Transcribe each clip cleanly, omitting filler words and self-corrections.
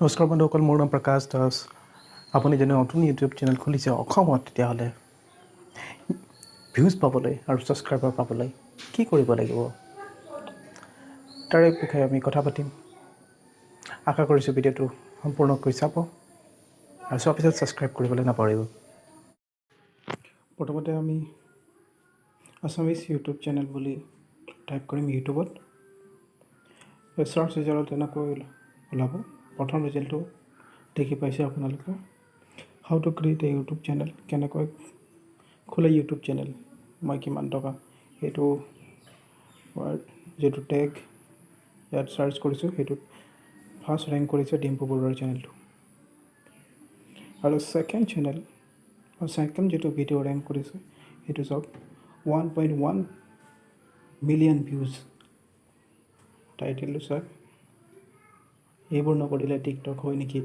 নমস্কাৰ বন্ধুসকল, মোৰ নাম প্ৰকাশ দাস। আপুনি যদি নতুন ইউটিউব চেনেল খুলিছে অসমত, তেতিয়াহ'লে ভিউজ পাবলৈ আৰু ছাবস্ক্ৰাইবাৰ পাবলৈ কি কৰিব লাগিব, তাৰে বিষয়ে আমি কথা পাতিম। আশা কৰিছোঁ ভিডিঅ'টো সম্পূৰ্ণকৈ চাব আৰু চোৱাৰ পিছত ছাবস্ক্ৰাইব কৰিবলৈ নাপাহৰিব। প্ৰথমতে আমি আছামিজ ইউটিউব চেনেল বুলি টাইপ কৰিম ইউটিউবত। চাৰ্চ ৰিজাল্টত তেনেকৈ ওলাব। প্ৰথম ৰিজাল্টটো দেখি পাইছে আপোনালোকে, "How to create a YouTube channel", কেনেকৈ খোলে ইউটিউব চেনেল, মই কিমান টকা, সেইটো যিটো টেগ ইয়াত চাৰ্চ কৰিছোঁ, সেইটোত ফাৰ্ষ্ট ৰেংক কৰিছে ডিম্পু বৰুৱাৰ চেনেলটো। আৰু ছেকেণ্ড চেনেল, ছেকেণ্ড যিটো ভিডিঅ' ৰেংক কৰিছে, সেইটো চাওক, 1.1 million views। টাইটেলটো চাওক, "এইবোৰ নকৰিলে টিকটক হয় নেকি",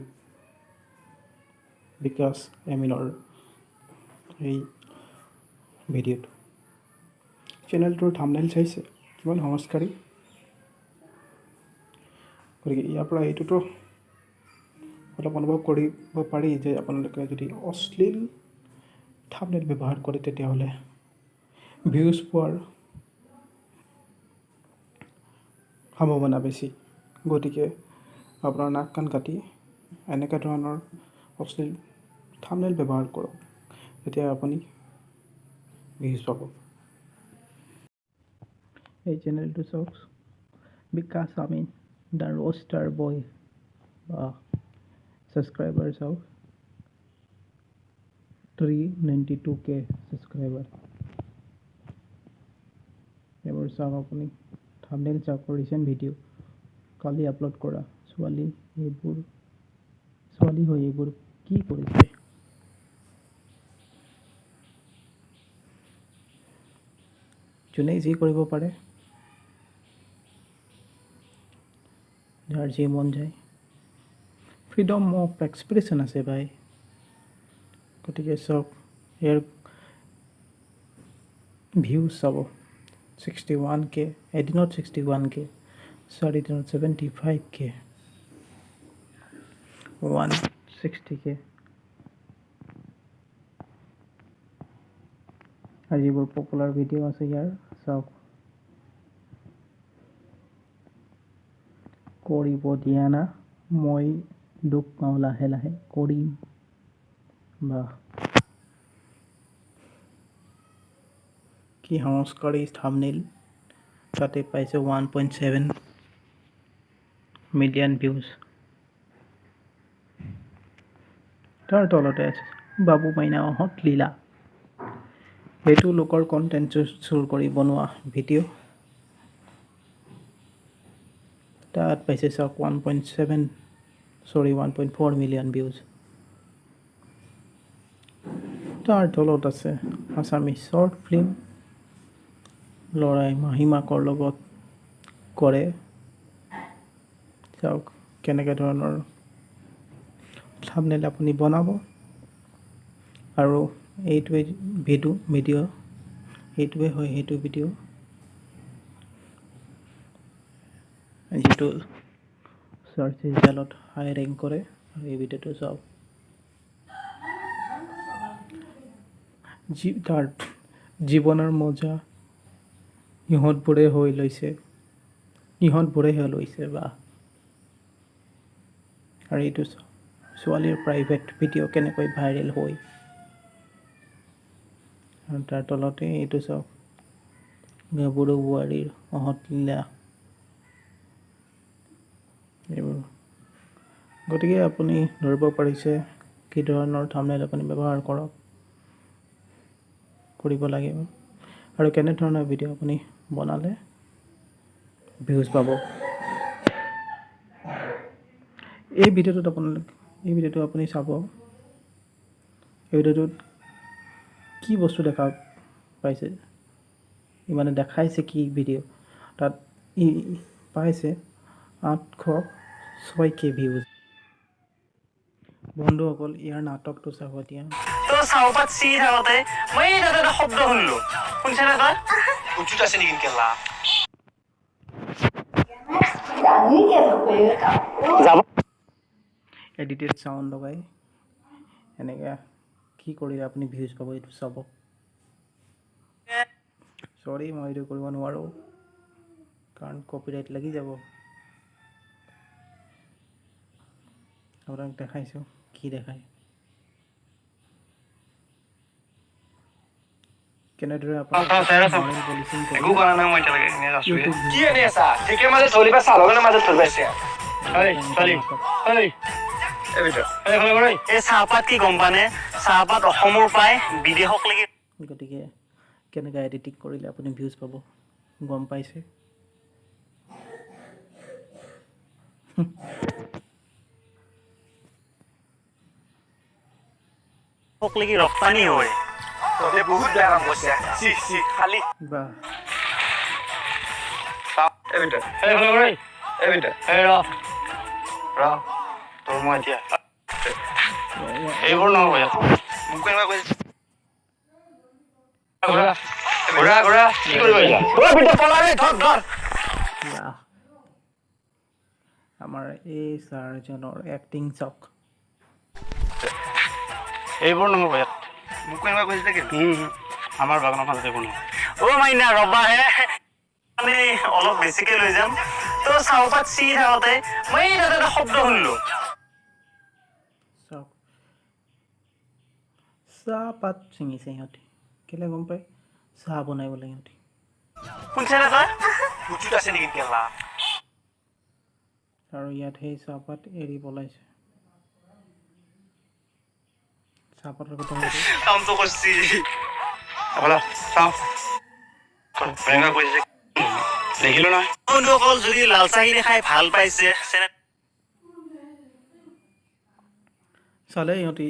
বিকাশ এমিনৰ এই ভিডিঅ'টো। চেনেলটোৰ থামনেল চাইছে, কিমান সংস্কাৰী। গতিকে ইয়াৰ পৰা এইটোতো অলপ অনুভৱ কৰিব পাৰি যে আপোনালোকে যদি অশ্লীল থামনেল ব্যৱহাৰ কৰে, তেতিয়াহ'লে ভিউজ পোৱাৰ সম্ভাৱনা বেছি। গতিকে আপোনাৰ নাক কাণ কাটি এনেকুৱা ধৰণৰ অশ্লীল থামনেল ব্যৱহাৰ কৰক, তেতিয়া আপুনি ভিউজ পাব। এই চেনেলটো চাওক, বিকাশ আমিন the roaster বয় বা ছাবস্ক্ৰাইবাৰ চাওক, 392K subscriber। এইবোৰ চাওক আপুনি, থামনেল চাওক, ৰিচেণ্ট ভিডিঅ' কালি আপলোড কৰা। ছোৱালী এইবোৰ, ছোৱালী হৈ এইবোৰ কি কৰিছে? যোনে যি কৰিব পাৰে, যাৰ যি মন যায়, ফ্ৰীডম অফ এক্সপ্ৰেশ্যন আছে ভাই। গতিকে চাওক, ইয়াৰ ভিউজ চাব, 61K এদিনত, 61K 4 দিনত, 75K, 160K। আৰু যিবোৰ পপুলাৰ ভিডিঅ' আছে ইয়াৰ চাওক, কৰিব দিয়া না, মই দুখ পাওঁ, লাহে লাহে কৰিম বা কি সংস্কাৰী থামনেল, তাতে পাইছে 1.7 million views। তাৰ তলতে আছে বাবু মাইনা অহত লীলা। সেইটো লোকৰ কণ্টেণ্ট চুৰ কৰি বনোৱা ভিডিঅ'। তাত পাইছে চাওক, 1.7, sorry, 1.4 million views। তাৰ তলত আছে আছামিজ শ্বৰ্ট ফিল্ম, ল'ৰাই মাহীমাকৰ লগত কৰে। চাওক, কেনেকৈ ধৰণৰ থামনেল আপুনি বনাব। আৰু এইটোৱে ভিডিঅ' এইটোৱে হয় সেইটো ভিডিঅ' যিটো চাৰ্চ ৰিজাল্টত হাই ৰেংক কৰে। আৰু এই ভিডিঅ'টো চাওক, যি তাৰ জীৱনৰ মজা ইহঁতবোৰে হৈ লৈছে, ইহঁতবোৰেহে লৈছে বা। আৰু এইটো চাওক, ছোৱালীৰ প্ৰাইভেট ভিডিঅ' কেনেকৈ ভাইৰেল হয়। আৰু তাৰ তলতে এইটো চাওক, গাভৰু বোৱাৰীৰ অহত লীলা এইবোৰ। গতিকে আপুনি ধৰিব পাৰিছে কি ধৰণৰ থামনেল আপুনি ব্যৱহাৰ কৰিব লাগিব আৰু কেনেধৰণৰ ভিডিঅ' আপুনি বনালে ভিউজ পাব। এই ভিডিঅ'টোত আপোনালোক, এই ভিডিঅ'টো আপুনি চাব, এই ভিডিঅ'টোত কি বস্তু দেখা পাইছে, মানে দেখাইছে কি ভিডিঅ', তাত ই পাইছে 806K views. বন্ধুসকল, ইয়াৰ নাটকটো চাব এতিয়া। তো চাহপাত ছিঙি থাকোঁতে মই এই তাতে এটা শব্দ শুনিলো, শুনিছেনে তই? উচুত আছে নেকি কেলা? 人家就回到。যাব। এডিটেড চাউণ্ড লগাই এনেকৈ কি কৰিলে আপুনি ভিউজ পাব এইটো চাব। চৰি, মই এইটো কৰিব নোৱাৰোঁ, কাৰণ কপিৰাইট লাগি যাব। আপোনাক দেখাইছোঁ কি দেখায়, কেনেদৰে আপুনি পলিচিং কৰি একো কৰা নাই মই এতিয়ালৈকে, এনেই আছোৱে। ইউটিউব কি এনে আছা? ঠিকে মাজত ধৰি বা চালৰ মাজত ধৰি পাইছে। এই ছোৱালী, এই এই ভিতৰত এই ফালে কৰ, এই চাহপাত কি গম পানে? চাহপাত অসমৰ পৰাই বিদেশক লাগি। গতিকে কেনেকৈ এডিটিং কৰিলে আপুনি ভিউজ পাব গম পাইছে। লাগি ৰপ্তানি হয়। তহঁতে বহুত বেয়া কাম কৰিছে। চি চি খালি বা এই ভিতৰত এই ফালে কৰ, এই ভিতৰত এই ৰ ৰ, তোৰ মই এতিয়া এইবোৰ নহ'ব ইয়াত। মোক কেনেকুৱা কৈছে। ঘূৰা ঘূৰা ঘূৰা, কি কৰিব এতিয়া? ঐ পিঠা পলাবি, ধৰ ধৰ। বাহ, আমাৰ এই ছাৰজনৰ এক্টিং চাওক। এইবোৰ নহ'ব ইয়াত। মোক কেনেকুৱা কৈছিলে কি আমাৰ বাগানৰ মাজত এইবোৰ নহ'ব। অ' মাইনা ৰ'বা হে, মানে অলপ বেছিকে লৈ যাম। তো চাহপাত ছিঙি থাকোঁতে মই তাতে এটা শব্দ শুনিলো। চাওক, চাহপাত ছিঙিছে সিহঁতি, কেলে গম পায়? চাহ বনাই বোলে সিহঁতি। শুনিছেনে তই? উচুত আছে নেকি কেলা? আৰু ইয়াত সেই চাহপাত এৰি পলাইছে। চাহপাতৰ কথা হৈছে। কামটো কৰছি। ব'লা চাওঁ, এনেকুৱা কৈছে দেখিলো নহয়। বন্ধুসকল, যদি লাল চাহখিনি খাই ভাল পাইছে চেনেল চালে, সিহঁতি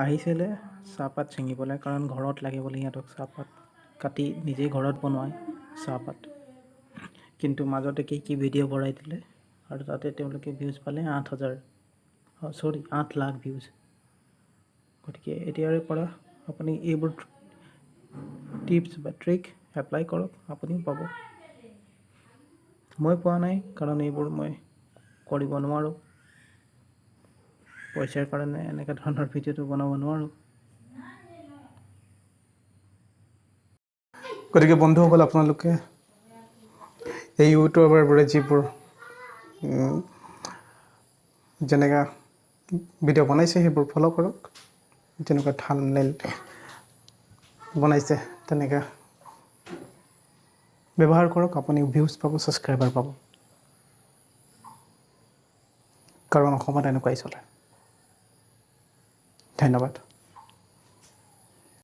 আহিছিলে চাহপাত ছিঙিবলৈ, কাৰণ ঘৰত লাগে বোলে সিহঁতক চাহপাত কাটি নিজেই ঘৰত বনোৱাই চাহপাত। কিন্তু মাজতে কি কি ভিডিঅ' ভৰাই দিলে আৰু তাতে তেওঁলোকে ভিউজ পালে 8000, চৰি, 8 লাখ ভিউজ। গতিকে এতিয়াৰে পৰা আপুনি এইবোৰ টিপছ বা ট্ৰিক এপ্লাই কৰক, আপুনিও পাব। মই পোৱা নাই, কাৰণ এইবোৰ মই কৰিব নোৱাৰোঁ, পইচাৰ কাৰণে এনেকুৱা ধৰণৰ ভিডিঅ'টো বনাব নোৱাৰোঁ। গতিকে বন্ধুসকল, আপোনালোকে এই ইউটিউবাৰবোৰে যিবোৰ যেনেকুৱা ভিডিঅ' বনাইছে সেইবোৰ ফ'ল' কৰক। যেনেকুৱা থাম্বনেইল বনাইছে তেনেকুৱা ব্যৱহাৰ কৰক, আপুনি ভিউজ পাব, ছাবস্ক্ৰাইবাৰ পাব, কাৰণ অসমত এনেকুৱাই চলে। ধন্যবাদ।